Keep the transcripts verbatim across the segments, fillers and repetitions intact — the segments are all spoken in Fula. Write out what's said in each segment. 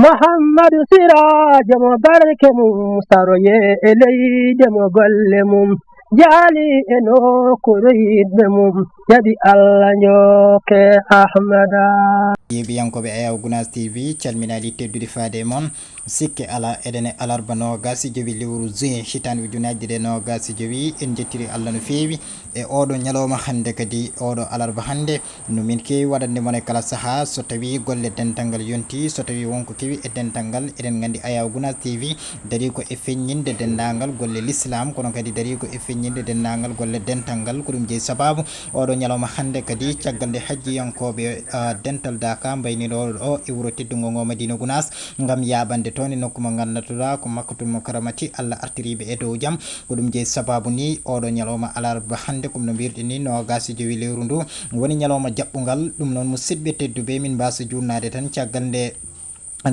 Muhammadu Siraajo mo barke mum saroye e leyde mo golle mum jaali e nokkuure yiɗɓe mum jaɓi Allah njooke Ahmada. Yeeɓiyankooɓe Ayaw Gunaas T V calminaali teddude faade e mon. Sikke ala eɗen e alarba noogas e jowi lewru juin hitaande ujunaaji ɗiɗi e noogas e jowi. En njettiri Allah no feewi e oɗo ñalawma hannde kadi oɗo alarba hannde. No min keewi waɗande mon e kala sahaa so tawii golle dental ngal yontii, so tawii won ko kewi e dental ngal, eɗen nganndi Ayaw Gunaas T V darii ko e feññinde denndaangal golle lislaam, kono kadi darii ko e feññinde denndaangal golle dental ngal. Ko ɗum jeyi sabaabu oɗo ñalawma hannde kadi caggal nde hajjiyankooɓe, ah, dental Daaka mbayninooɗo ɗo e wuro teddungo ngo Madina Gunaas ngam yaaɓande toon e nokku mo nganndantuɗaa ko Makkatul Mukarramati, Allah artiriiɓe e dow jam. Ko ɗum jeyi sabaabu ni oɗo ñalawma alarba hannde, ko no mbirɗen ni noogas e jowi lewru ndu woni ñalawma jaɓɓungal. Ɗum noon musidɓe tedduɓe min mbasa juurnaade tan caggal nde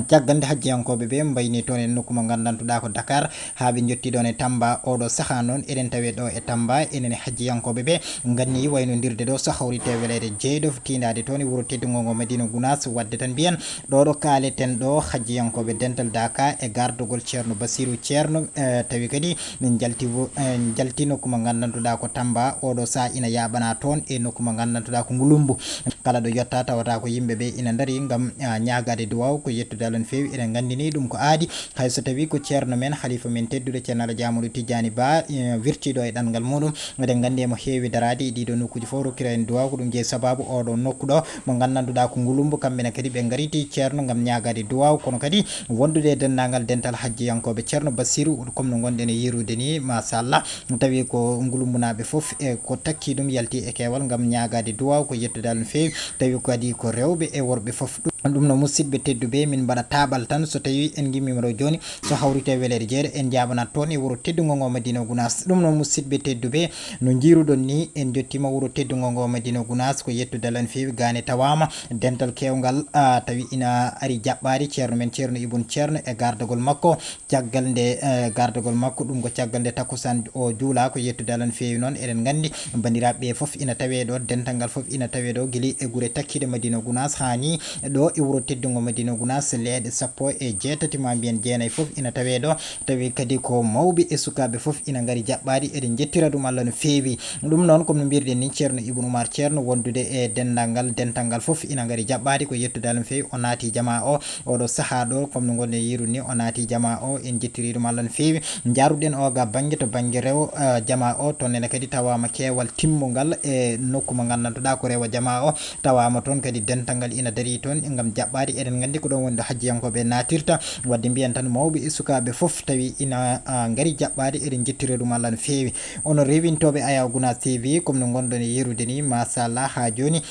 caggal nde hajjiyankooɓe ɓe mbayni toon e nokku mo nganndantuɗaa ko Dakar haa ɓe njotti ɗoon e Tamba. Oɗo sahaa noon eɗen tawe ɗo e Tamba enen e hajjiyankooɓe ɓe nganni waynondirde ɗo so hawrite weleede jeyɗo tiindaade toon e wuro teddungo ngo Madina Gunaas. Waɗde tan mbiyen ɗo ɗo kaaleten ɗo hajjiyankooɓe dental Daaka e gardogol Ceerno Basiru Ceerno, eh, tawi kadi min njalti wo-, eh, njalti nokku mo nganndantuɗaa ko Tamba. Oɗo sahaa ina yaaɓana toon e nokku mo nganndantuɗaa ko Ngulumbu. Kala ɗo yetta tawata ko yimɓe ɓe ina ndarii ngam, ah, ñaagaade duwaaw ko yettude Allah no feewi. Eɗen nganndi ni ɗum ko aadi hay so tawii ko ceerno men, halifa men tedduɗo Ceerno Alhaji Amadou Tidiani Ba, eh, wirtiiɗo e ɗanngal muɗum. Eɗen nganndi emo heewi daraade e ɗiɗo nokkuuji fof rokkira en duwaaw. Ko ɗum jeyi sabaabu oɗo nokku ɗo mo nganndantuɗaa ko Ngulumbu, kamɓe ne kadi ɓe ngariti ceerno ngam ñaagaade duwaaw, kono kadi wondude e denndaangal dental hajjiyankooɓe Ceerno Basiru, comme no ngonɗen e yirude ni, machallah, tawi ko Ngulumbunaɓe fof e ko takki ɗum yalti e keewal ngam ñaagaade duwaaw ko yettude Allah no feewi, tawi kadi ko rewɓe e worɓe fof. Ɗum, ɗum no musidɓe tedduɓe min mbaɗa taaɓal tan so tawi en ngimmiima ɗo jooni, so hawrite weleede jeeɗo en njaaɓanat toon e wuro teddungo ngo Madina Gunaas. Ɗum no musidɓe tedduɓe no njiiruɗon ni en njottiima wuro teddungo ngo Madina Gunaas ko yettude Allah no feewi, gaane tawaama dental keewngal, ah, tawi ina ari jaɓɓaade ceerno men ceerno Ibun Ceerno e gardagol makko. Caggal nde, eh, gardagol makko, ɗum ko caggal nde takkusaan o juulaa, ko yettude Allah no feewi. Noon eɗen nganndi banndiraaɓe ɓe fof ina tawee ɗo, dental ngal fof ina tawee ɗo, gila e gure takkiiɗe Madina Gunaas haa ni ɗo e wuro teddungo Madina Gunaas, leeɗe sappo e jeetati ma mbiyen jeenayi fof ina tawee ɗo, tawi kadi ko mawɓe e sukaaɓe fof ina ngari jaɓɓaade, eɗen njettira ɗum Allah no feewi. Ɗum noon, comme no mbirɗen ni, ceerno Ibnu Umar ceerno wondude e denndaangal dental ngal fof ina ngari jaɓɓaade, ko yettude Allah no feewi, o naati jamaa o. Oɗo sahaa ɗo, comme no ngonɗen yirude ni, o naati jamaa o, en njettiri ɗum Allah no feewi. Njaruɗen o ga bannge to bannge rewo, eh, jamaa o, toon ene kadi tawaama keewal timmungal e nokku mo nganndantuɗaa ko rewo jamaa o, tawaama toon kadi dental ngal ina darii toon ngam jaɓɓaade. Eɗen nganndi ko ɗoon woni ɗo hajjiyankooɓe naatirta, waɗde mbiyen tan mawɓe e sukaaɓe fof tawi ina, ah, ngari jaɓɓaade, eɗen njettira ɗum Allah no feewi. Onon rewintooɓe Ayaw Gunaas T V, comme no ngonɗon e yirude ni, machallah, haa jooni,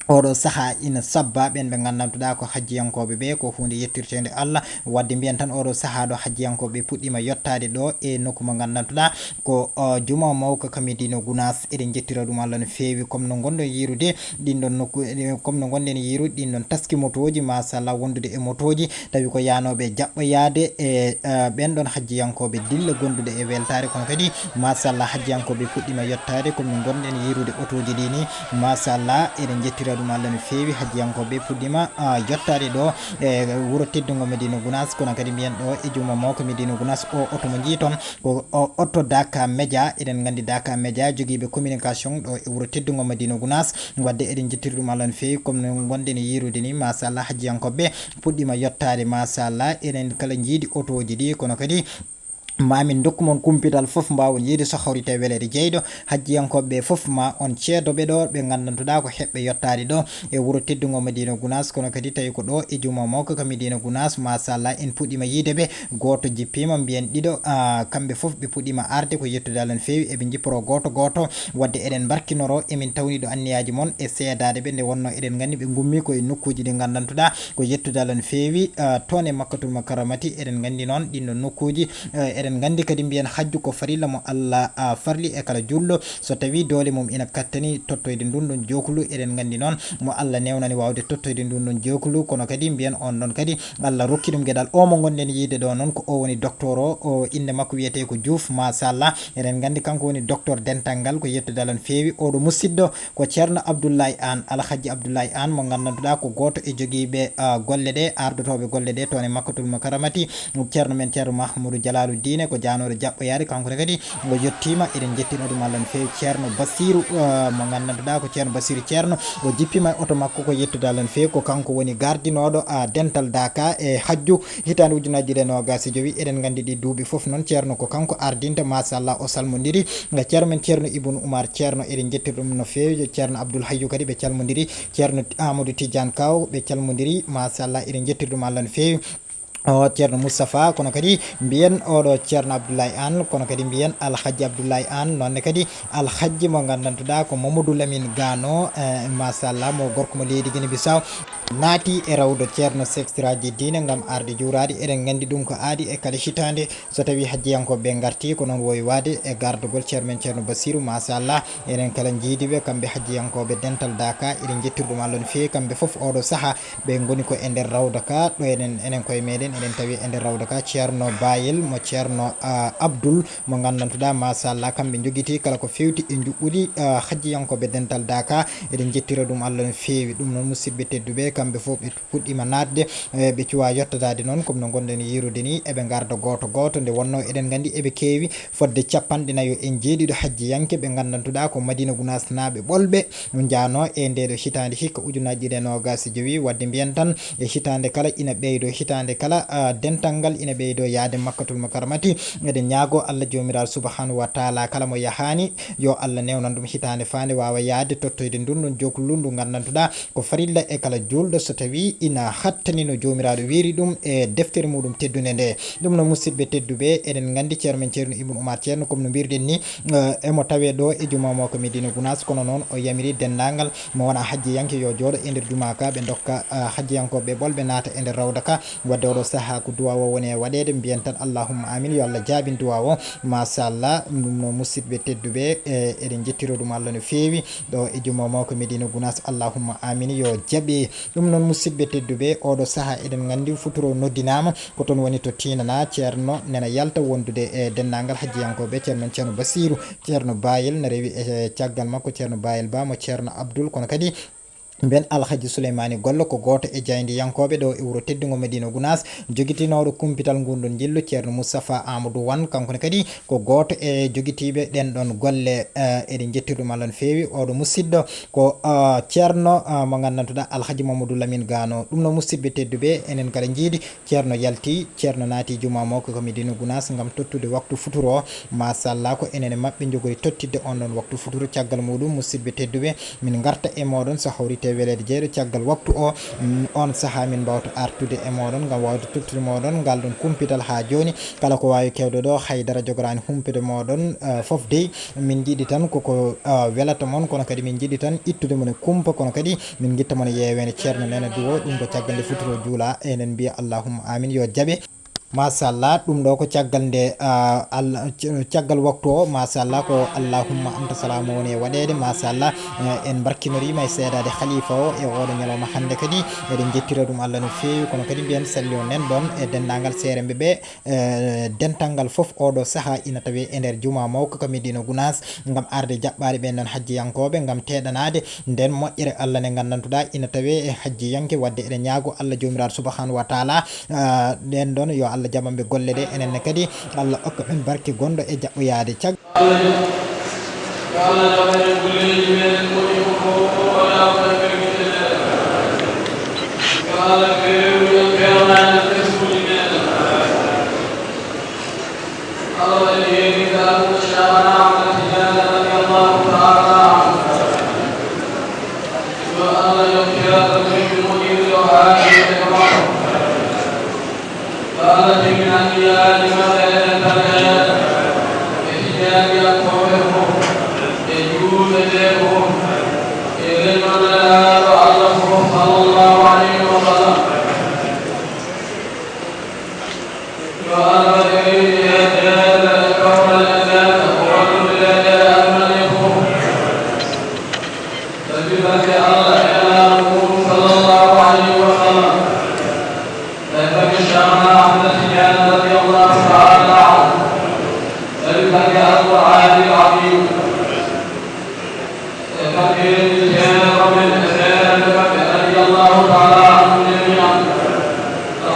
oɗo sahaa ina sabba ɓen ɓe nganndantuɗaa ko hajjiyankooɓe ɓe, ko huunde yettirteende Allah. Waɗde mbiyen tan oɗo sahaa ɗo hajjiyankooɓe puɗɗiima yottaade ɗo e nokku mo nganndantuɗaa ko, o, juma mawka ka Medina Gunaas. Eɗen njettira ɗum Allah no feewi. Comme no ngonɗon yirude ɗin ɗon nokku, e, comme no ngonɗen yirude ɗin ɗon taski motooji, machallah, wondude e motooji, tawi ko yaanooɓe jaɓɓoyaade e, e, ɓen ɗon hajjiyankooɓe dilla gondude e weltaare, kono kadi machallah hajjiyankooɓe puɗɗiima yottaade, comme no ngonɗen yirude otooji ɗi ni. Machallah, eɗen njettira ɗum Allah no feewi. Hajjiyankooɓe puɗɗiima, ah, yottaade ɗo e wuro teddungo Medina Gunaas, kono kadi mbiyen ɗo e juma mawka Medina Gunaas, o oto mo njii toon ko o oto Daaka Média. Eɗen nganndi Daaka Média jogiiɓe communication ɗo e wuro teddungo Medina Gunaas. Waɗde eɗen njettiri ɗum Allah no feewi, comme no ngonɗen e yirude ni, machallah hajjiyankooɓe puɗɗiima yottaade, machallah, eɗen kala njiidi otooji ɗi, kono kadi ma min ndokku mon kumpital fof mbaawon yiide so hawrite weleede jeyɗo. Hajjiyankooɓe ɓe fof ma on ceedo ɓe ɗo ɓe nganndantuɗaa ko heɓɓe yottaade ɗo e wuro teddungo Madina Gunaas, kono kadi tawi ko ɗo e juma mawka ka Madina Gunaas, machallah, en puɗɗiima yiide ɓe. Gooto jippiima, mbiyen ɗiɗo, ah, kamɓe fof ɓe puɗɗiima arde, ko yettude Allah no feewi, eɓe njipporo gooto gooto. Waɗde eɗen mbarkinoro, emin tawni ɗo anniyaaji mon e seedaade ɓe, nde wonnoo eɗen nganndi ɓe ngummi ko e nokkuuji ɗi nganndantuɗaa ko yettude Allah no feewi, ah, toon e Makkatul Mukarramati. Eɗen nganndi noon ɗin ɗon nokkuuji, eh, eɗen Eɗen nganndi kadi mbiyen hajju ko farilla mo Allah, a, farli e kala julɗo. So tawii doole mum ina kattani tottoyde ndun ɗon jooklu, eɗen nganndi noon mo Allah newnani waawde tottoyde ndun ɗon jooklu, kono kadi mbiyen on ɗon kadi Allah rokki ɗum geɗal. O mo ngonɗen yiide ɗo noon ko o woni docteur o, o innde makko wiyetee ko Diouf, machallah. Eɗen nganndi kanko woni docteur dental ngal, ko yettude Allah no feewi. Oɗo musidɗo ko Ceerno Abdoulaye Anne, Alhaji Abdoulaye Anne mo nganndantuɗaa ko gooto e jogiiɓe, ah, golle ɗe, ardotooɓe golle ɗe toon e Makkatul Mukarramati. Ceerno men Ceerno Mahmoudou Jalaalu Diine ko jaanooɗo jaɓɓoyaade, kanko ne kadi o yettiima, eɗen njettira ɗum Allah no feewi. Ceerno Bassirou, ah, mo nganndantuɗaa ko Ceerno Bassirou Ceerno, o jippiima e oto makko, ko yettude Allah no feewi, ko kanko woni gardinooɗo, ah, dental Daaka e hajju hitaande ujunaaji ɗiɗi e noogaas e jowi. Eɗen nganndi ɗi duuɓi fof noon Ceerno ko kanko ardinta, machallah, o salmondiri. Nga Ceerno men Ceerno Ibn Oumar Ceerno, eɗen njettira ɗum no feewi. Ceerno Abdoul Hayyou kadi ɓe calmondiri. Ceerno Amadou Tidiane Kaw ɓe calmondiri, machallah, eɗen njettira ɗum Allah no feewi. O Ceerno Moustapha, kono kadi mbiyen oɗo Ceerno Abdoulaye Anne, kono kadi mbiyen Alhaji Abdoulaye Anne, noonne kadi Alhaji mo nganndantuɗaa ko Mamadou Lamine Gano, eh, machallah, mo gorko mo leydi Guinée Bissau, naati e rawdo Ceerno Seex Siraaji Diine ngam arde juuraade. Eɗen nganndi ɗum ko aadi e kala hitaande. So tawii hajjiyankooɓe ɓe ngartii, ko noon woowi waade e gardagol Ceerno men Ceerno Bassirou, machallah, enen kala njiidi ɓe, kamɓe hajjiyankooɓe dental Daaka, eɗen njettira ɗum Allah no feewi. Kamɓe fof oɗo sahaa ɓe ngoni ko e nder rawda ka, ɗo enen, enen koye meɗen, eɗen tawi e nder rawda ka Ceerno Bayel mo Ceerno, ah, Abdoul mo nganndantuɗaa, machallah, kamɓe njogitii kala ko feewti e njuɓɓudi, ah, hajjiyankooɓe dental Daaka, eɗen njettira ɗum Allah no feewi. Ɗum noon, musidɓe tedduɓe, kamɓe fof ɓe puɗɗiima naatde, eh, ɓe cuwaa yottadaade noon, comme no ngonɗen yiirude ni, eɓe ngarda gooto gooto, nde wonnoo eɗen nganndi eɓe keewi fodde capanɗe nayo e njeeɗiɗo hajjiyanke ɓe nganndantuɗaa ko Madina Gunaas naaɓe ɓolɓe, no njaanoo e ndee ɗo hitaande hikka ujunaaji ɗiɗi e noogaas e jowi, waɗde mbiyen tan e hitaande kala ina ɓeydoo, hitaande kala, ah, dental ngal ina ɓeydoo yahde Makkatul Mukarramati. Eɗen ñaagoo Allah Joomiraaɗo Subhaanahu wa Taala kala mo yahaani, yo Allah newnan ɗum hitaande faande waawa yahde tottoyde ndun ɗon jooklu ndu nganndantuɗaa ko farilla e kala juulɗo, so tawii ina hattanino Joomiraaɗo wiiri ɗum e deftere muɗum teddunde nde. Ɗum noon, musidɓe tedduɓe, eɗen nganndi Ceerno men Ceerno Ibn Oumar Ceerno, comme no mbirɗen ni, eh, emo tawee ɗo e juma mo ko Medina Gunaas, kono noon o yamiri denndaangal mo wona hajjiyanke yo jooɗo e nder juma ka, ɓe ndokka, eh, hajjiyankooɓe ɓolɓe naata e nder rawda ka. Waɗde oɗo sahaa ko duwaa o woni e waɗeede, mbiyen tan allahumma amin, yo Allah jaabin duwaa o. Machallah, ɗum noon, musidɓe tedduɓe, eh, eɗen njettira ɗum Allah no feewi. Ɗo e juma mo ko Medina Gunaas, allahumma amin, yo jaɓe. Ɗum noon, musidɓe tedduɓe, oɗo sahaa eɗen nganndi futuro noddinaama, ko toon woni to Tiinana, Ceerno nena yalta wondude e denndaangal hajjiyankooɓe, Ceerno men Ceerno Bassirou, Ceerno Bayel, na rewi e caggal makko Ceerno Bayel Ba mo Ceerno Abdoul, kono kadi mbiyen Alhaji Souleymani Gollo ko gooto e jaayndiyankooɓe ɗo e wuro teddungo Medina Gunaas, jogitinooɗo kumpital ngun ɗon njillu, Ceerno Moustapha Amadou Wan, kanko ne kadi ko gooto e jogitiiɓe ɗen ɗon golle, eh, eɗen njettir ɗum Allah no feewi. Oɗo musidɗo ko, eh, Ceerno, eh, mo nganndantuɗaa Alhaji Mamadou Lamine Gano. Ɗum no musidɓe tedduɓe, enen kala njiidi Ceerno yalti, Ceerno naati juma mo ko Medina Gunaas ngam tottude waktu futuro. Machallah, ko enen e maɓɓe njogori tottidde on ɗon waktu futuro. Caggal muɗum, musidɓe tedduɓe, min ngarta e moɗon so hawrite weleede jeyɗo caggal waktu o. Mm, on sahaa min mbawta artude e moɗon ngam wawde tottude moɗon ngal ɗon kumpital haa jooni. Kala ko waawi kewde ɗo, haydara jogoraani humpude moɗon, eh, fof dey. Min njiɗi tan koko, eh, welata mon, kono kadi min njiɗi tan ittude mon e kumpa, kono kadi min ngitta mon e yeeweende Ceerno Nene Duwo. Ɗum ko caggal nde futuro juula, enen mbiya allahumma amin, yo jaɓe. Machallah, ɗum ɗo ko caggal nde, ah, Allah, c-, caggal waktu o, machallah, ko allahumma anta salama woni e waɗeede, machallah. Eh, en mbarkinoriima e seedaade khalifa o e oɗo ñalawma hannde kadi, eɗen njettira ɗum Allah no feewi, kono kadi mbiyen salli on nen ɗon e denndaangal seeremɓe ɓe, eh, dental ngal fof oɗo sahaa ina tawee e nder juma mawka ka Medina Gunaas, ngam arde jaɓɓaade ɓen ɗon hajjiyankooɓe, ngam teeɗanaade nden moƴƴere Allah nde nganndantuɗaa ina tawee e hajjiyanke. Waɗde eɗen ñaago Allah Joomiraaɗo Subhaanahu wa Taala, ah, ɗen ɗon yo Allah jaɓan ɓe golle ɗe, enen ne kadi Allah okka ɓen barke gonɗo e jaɓɓoyaade. Cag- Yo Allah jaɓan en golleeji meɗen moƴƴi fof, o yawta berkiɗe meɗen. Yo Allah feewu en feewnaade ɓesnguuji meɗen. Allah waɗi en yeeɓi ka aduna Cheikhana Ahmad Tidiane radiyallahu ta'ala anhu. Yo Allah yokkira ɗum yimɓe moƴƴiri yo haaji e makko. Yo Allah timmina anniyaji maɓɓe e dental e Tijaaniyankooɓe fof, e juulɓe fof, e leñol Nelaaɗo Allah fof, sallallahu alayhi wa sallam. Yo Allah waɗ e leydi he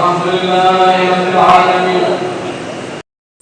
الحمد لله رب العالمين.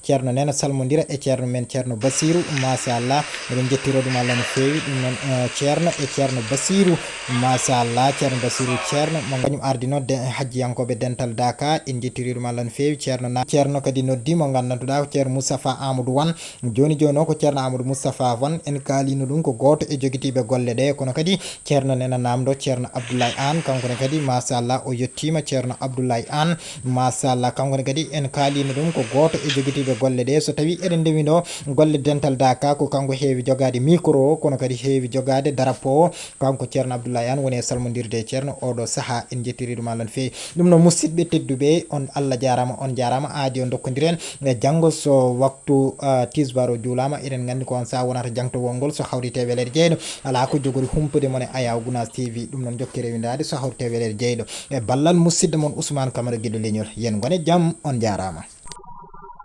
Ceerno Nena salmondira e ceerno men ceerno Basiru, machallah, eɗen jettiro ɗum Allah no feewi. Ɗum noon, eh, ceerno e ceerno Basiru, machallah, ceerno Basiru, ceerno mo kañum ardino de hajjiyankooɓe dental Daka, en jettiri ɗum Allah no feewi. Ceerno na ceerno kadi noddi mo nganndantuɗaa ko ceerno Moustapha Amadou Wan. Jooni jooni o ko ceerno Amadou Moustapha Wan, en kaalino ɗum ko gooto e jogitiiɓe golle ɗe, kono kadi ceerno Nena namdo ceerno Abdoulaye Anne, kanko ne kadi machallah o yettiima. Ceerno Abdoulaye Anne, machallah, kanko ne kadi en kaalino ɗum ko gooto e jogitiiɓe golle ɗe. So tawi eɗen ndewi ɗo golle dental Daka, ko kanko heewi jogaade micro o, kono kadi heewi jogaade darapo o. Kanko ceerno Abdoulaye Anne woni e salmondirde e ceerno oɗo saha, en jettiri ɗum Allah no feewi. Ɗum noon, musidɓe tedduɓe, on Allah jaaraama, on jaaraama, aadi on dokkondiren e janngo so waktu, ah, tisbaar o juulaama. Eɗen nganndi ko on saha wonata jangtowol ngol so hawrite welere jeyɗo. Alaa ko jogori humpude mon e Ayaw Gunaas T V. Ɗum noon, jokke rewindaade so hawrite welere jeyɗo. E ballal musidɗo mon Ousmane Camara Giɗo Leñol. Yen ngone jam, on jaaraama.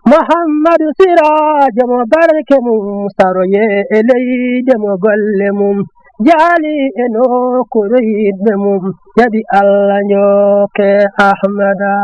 Muhammadu Siraajo mo barke mum, saroye e leyde mo golle mum, jaali e nokkuure yiɗɓe mum, jaɓi Allah njooke Ahmada.